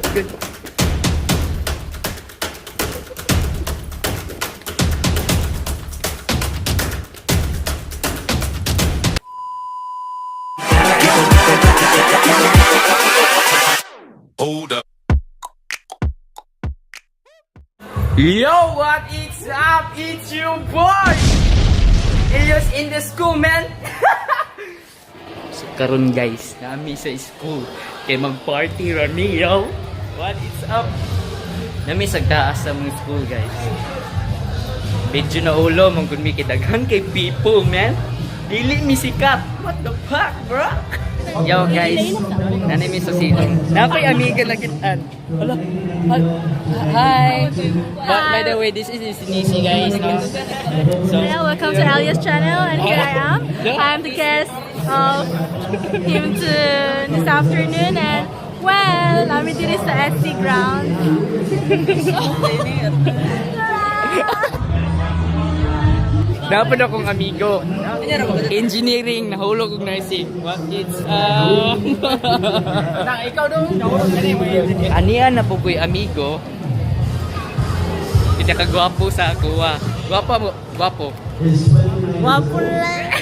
Good. Hold up. Yo, what is up? It's your boy! Elias in the school, man! So, karon guys, nami sa school. Kay mag-party rami, yo! What is up? Nami sa taas sa mga school, guys. Medyo na ulo, mong mi kidaghan kay people, man. Dili mi sikat. What the fuck, bro? Yo, guys. Nanay mi sa silong. Nakoy amiga na kitaan. Hala. Hi. But by the way, this is Nisi, guys. No? So, Hello, welcome to Alia's channel, and here I am. I'm the guest of him to this afternoon, and well, I'm diri sa SC ground. Dapat akong amigo. Engineering, nahulog og nursing. What it's Na ikaw daw nahulog ka mo. Aniya na po ko'y amigo. Pinakagwapo sa ako ah. Gwapo mo, gwapo. Wapo lang.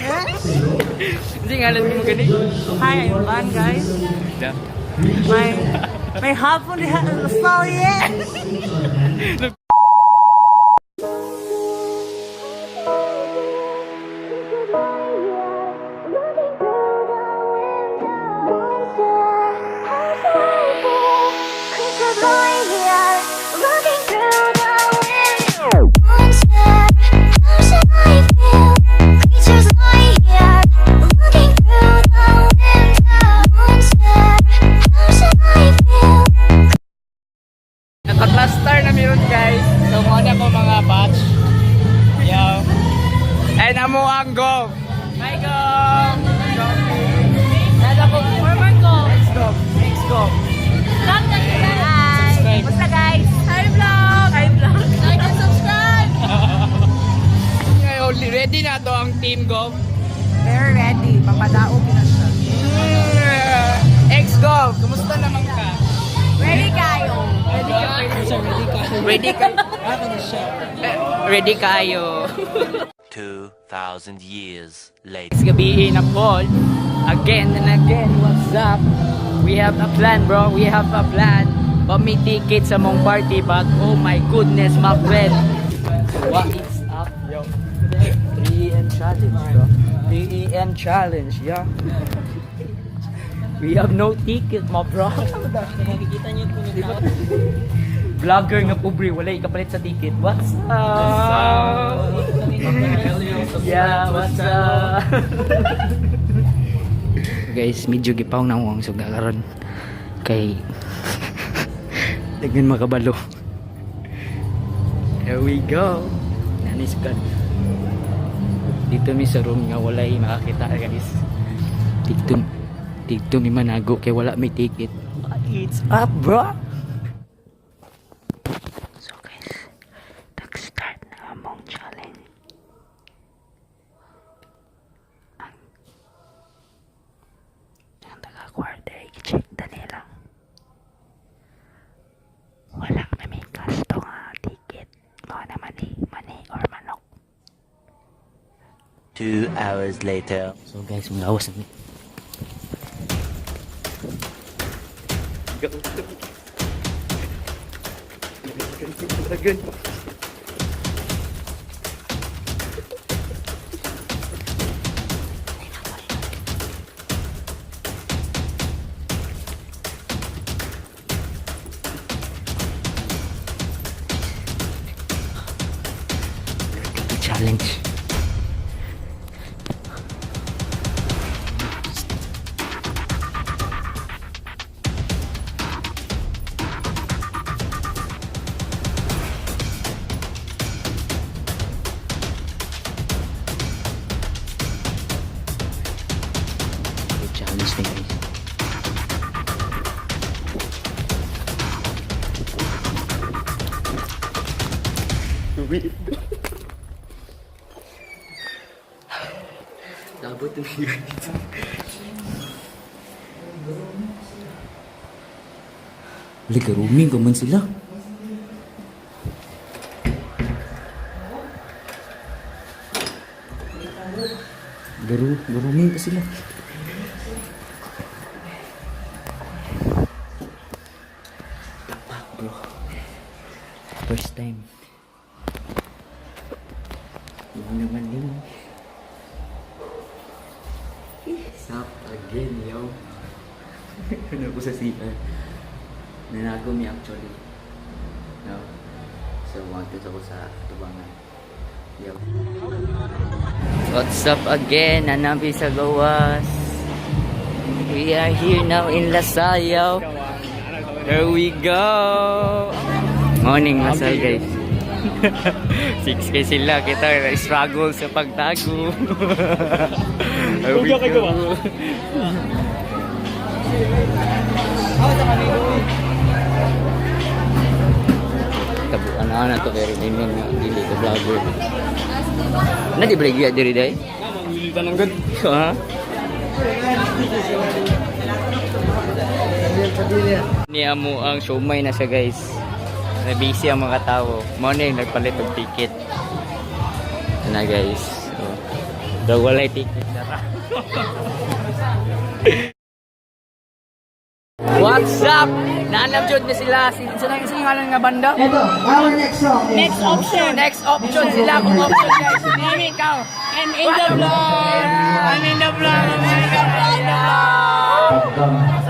Hindi nga alam mo gani. Hi, I'm Van, guys. Da. May hapon diha sa yeah. Naka-cluster na meron, guys. So mo na ko mga batch. Yo. And amo ang go. Hi go. Nada ko Former ko. Next go. Next go. Hi. Subscribe. Basta guys. Hi vlog. Hi vlog. Like and subscribe. Ngayon, ready na to ang team go. Very ready. Papadaog na siya. Ex-Gov, kumusta naman ka? Ready kayo. Ready ka? Ready ka? Ready kayo. 2,000 years later. It's gabi na Paul. Again and again, what's up? We have a plan, bro. We have a plan. But may ticket sa mong party, but oh my goodness, my friend. What is up, yo? 3 AM challenge, bro. 3 AM challenge, yeah. We have no ticket, my bro. Vlogger nga pobre, walay kapalit sa ticket. What's up? Yeah, what's up? Guys, medyo gipaw na ang suga karon kay daghan makabalo. Here we go. Nani sugad. Dito mi sa room nga walay makakita, guys. Dito dito mi manago kay wala may ticket. It's up, bro. So guys, nag-start na among challenge. Ang taga-quarter, i-check na nila. Wala kami gasto nga ticket. Mga na mani, mani or manok. 2 hours later. So guys, mga awas na. Go. Good. Challenge. Challenge na, guys. Nabot na, guys. Wala, garuming ka man sila. Garuming pa sila. Tapak, bro. First time. Yun naman yun. Stop again, yo. Ano ko sa CR. Nanago mi actually. No? So, wanted ako sa tubangan. Yo. What's up again? Nanabi sa gawas. We are here now in La Salle. There we go! Morning, La Salle, guys. 6K sila. Kita struggle sa pagtago. There we go. Tabuan na na to pero nino nga dili ko vlogger. Na di ba giya diri day? Ha? Niya mo ang siomay na siya, guys. Na busy ang mga tao. Mo na yung nagpalit og ticket. Ito na, guys. So, daw walay ticket. Tara. What's up? Naanap jud ni sila. Sila yung ngalan nga banda? Ito, our next song is Next option. Next option sila kung option, guys. Nami ikaw. I'm in the vlog. I'm in the vlog. I'm in the vlog.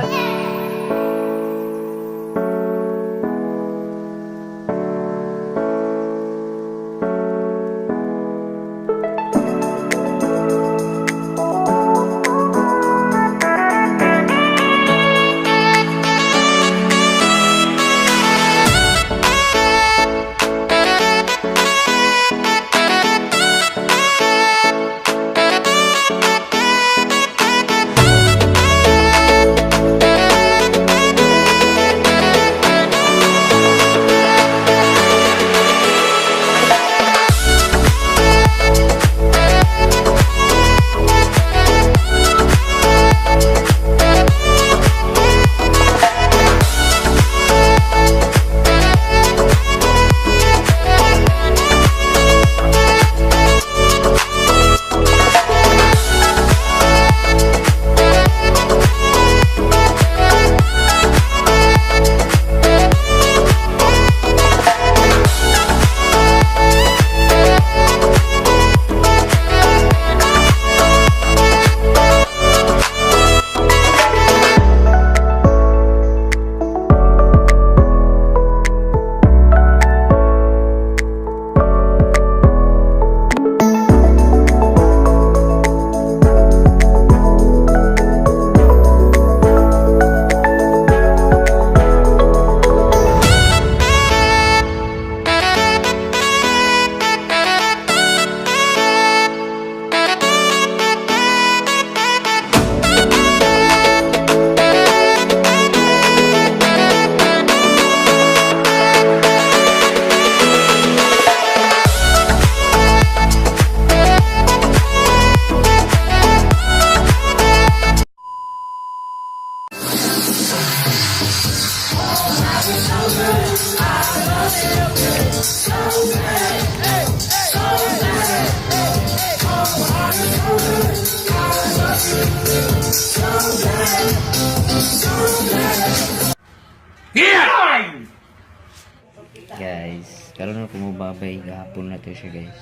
Guys, karon na kumubabay gahapon na to siya, guys.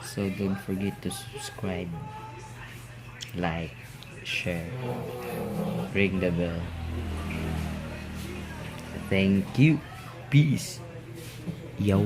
So don't forget to subscribe, like, share, ring the bell. Thank you. Peace. Yo.